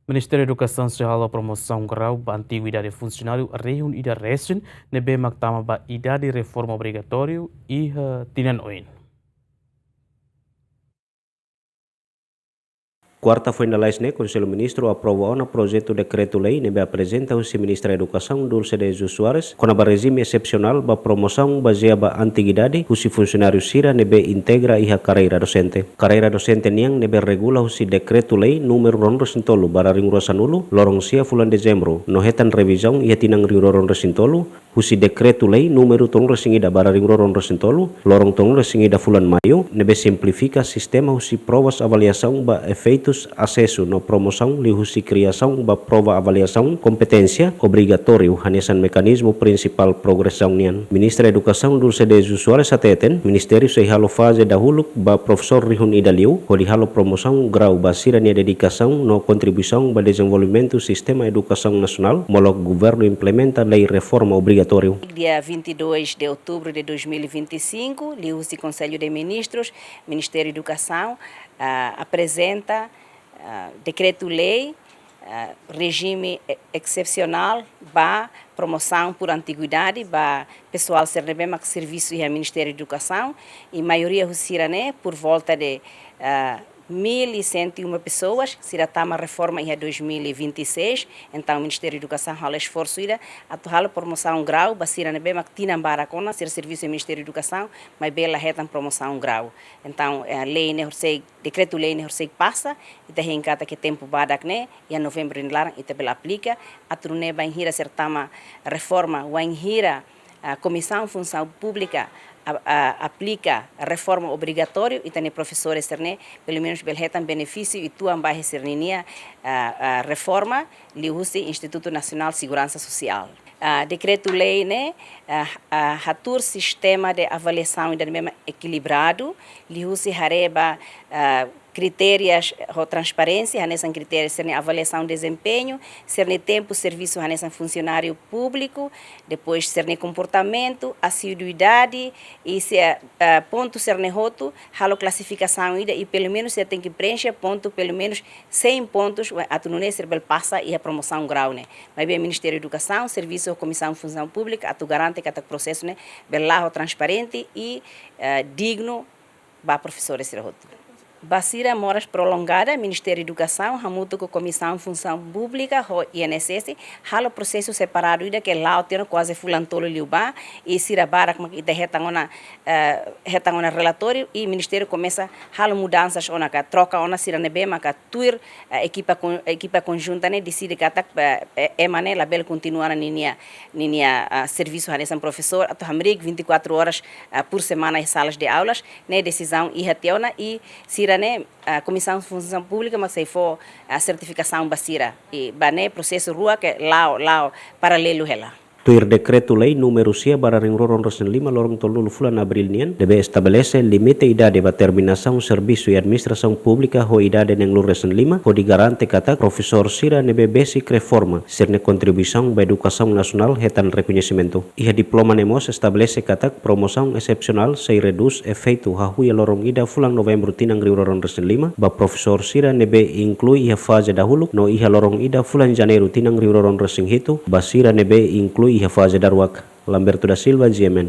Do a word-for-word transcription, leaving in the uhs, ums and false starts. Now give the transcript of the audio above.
Ministériu Edukasaun sei halo promosaun grau ba antiguidade funsionáriu rihun ida resin ne'ebé mak tama ba idade reforma obrigatóriu iha tinan oin. Kuarta foin lalais ne'e, Konsellu Ministru aprova ona projetu dekretu-lei ne'ebé aprezenta husi Ministra Edukasaun, Dulce de Jesus Soares, kona-ba rejime esepsionál ba promosaun bazeia ba antiguidade husi funsionáriu sira ne'ebé integra iha karreira dosente. Karreira dosente nian ne'ebé regula husi dekretu-lei númeru ruanulu resin tolu barra rihun rua sanulu, loron sia fulan Dezembru, no hetan revizaun iha tinan rihun rua ruanulu resin tolu, husi dekretu-lei númeru tolunulu resin ida barra rihun rua ruanulu resin tolu, loron tolunulu resin ida fulan Maiu, ne'ebé simplifika sistema husi provas avaliasaun ba efeitus asesu no promosaun liuhusi kriasaun ba prova avaliasaun kompeténsia obrigatóriu hanesan mekanizmu prinsipál progresaun nian. Ministra Edukasaun, Dulce de Jesus Soares, hateten, Ministériu sei halo faze dahuluk ba profesór rihun ida liu, hodi halo promosaun grau ba sira-nia dedikasaun no kontribuisaun ba dezenvolvimentu sistema edukasaun nasionál, molok governu implementa lei reforma obrigatóriu. Dia vinte e dois de outubro de dois mil e vinte e cinco, liuhusi Conselho de Ministros, Ministériu Edukasaun, ah, aprezenta, ah, dekretu-lei, ah, rejime e-, esepsionál ba promosaun por antiguidade ba pesoál sira ne'ebé mak servisu iha Ministériu Edukasaun, i maioria husi sira-ne'e por volta de, ah, mil e cento e uma pessoas, sira tama reforma iha dois mil e vinte e seis, entaun Ministériu Edukasaun halo esforsu ida atu halo promosaun grau ba sira ne'ebé mak tinan barak ona sira servisu iha Ministériu Edukasaun, maibé la hetan promosaun grau. Entaun, eh, lei ne'e horisehik, dekretu-lei ne'e horisehik pasa, ita hein katak iha tempu badak ne'e, iha Novembru nia laran ita bele aplika, atu nune'e bainhira sira tama reforma, wainhira, ah, Komisaun Funsaun Públika a-, a-, aplika reforma obrigatóriu, ita-nia profesores sira-ne'e, pelumenus bele hetan benefísiu uitoan ba iha sira-ninia, ah, ah, reforma, liuhusi Institutu Nasionál Seguransa Sosiál. Ah, dekretu-lei ne'e, ah, ah, hatuur sistema de avaliasaun ida ne'ebé mak ekilibradu, liuhusi haree ba, ah, kritériu ho transparénsia, hanesan kritériu sira-nia avaliasaun dezempeñu, sira-nia tempu servisu hanesan funsionáriu públiku, depois sira-nia komportamentu, asiduidade, i se, ah, pontu sira-ne'e hotu, halo klasifikasaun ida, i pelumenus sira tenke preenxe pontu, pelumenus cem pontos, atu nune'e sira bele pasa iha promosaun grau ne'e. Maibé Ministériu Edukasaun servisu ho Komisaun Funsaun Públika atu garante katak prosesu ne'e bele la'o transparente i, eh, dignu ba profesores sira hotu. Ba sira moras prolongada, Ministériu Edukasaun hamutuk ho Komisaun Funsaun Públika ho I N S S halo prosesu separadu ida ke la'o tiha ona kuaze fulan tolu liubá, i sira barak mak ita hetan ona, eh, hetan ona relatóriu, i Ministériu komesa halo mudansas ona ka troka ona sira ne'ebé maka tuir, eh, ekipa kon-, ekipa konjunta ne'e deside katak, eh, eh, ema ne'e labele kontinua ona ninia, ninia, ah, servisu hanesan profesór atu hamriik vinte e quatro horas, ah, por semana iha salas de aulas, ne'e desizaun iha tiha ona i sira-ne'e, ah, Komisaun Funsaun Públika mak sei fó, ah, sertifikasaun ba sira. I ba ne'e prosesu rua ke la'o, la'o paralelu hela. Tuir dekretu-lei númeru sia barra rihun rua ruanulu resin lima, loron tolunulu fulan Abríl nian, ne'ebé estabelese limite idade ba terminasaun servisu iha administrasaun públika ho idade neenulu resin lima, hodi garante katak profesór sira ne'ebé besik reforma, sira-nia kontribuisaun ba edukasaun nasionál hetan rekoñesimentu. Iha diploma ne'e mós estabelese katak promosaun esepsionál sei redús efeitu hahú iha loron ida fulan Novembru tinan rihun rua ruanulu resin lima, ba profesór sira ne'ebé inklui iha faze dahuluk, no iha loron ida fulan Janeiru tinan rihun rua ruanulu resin hitu, ba sira ne'ebé inklui iha faze daruak. Lamberto da Silva, G M N.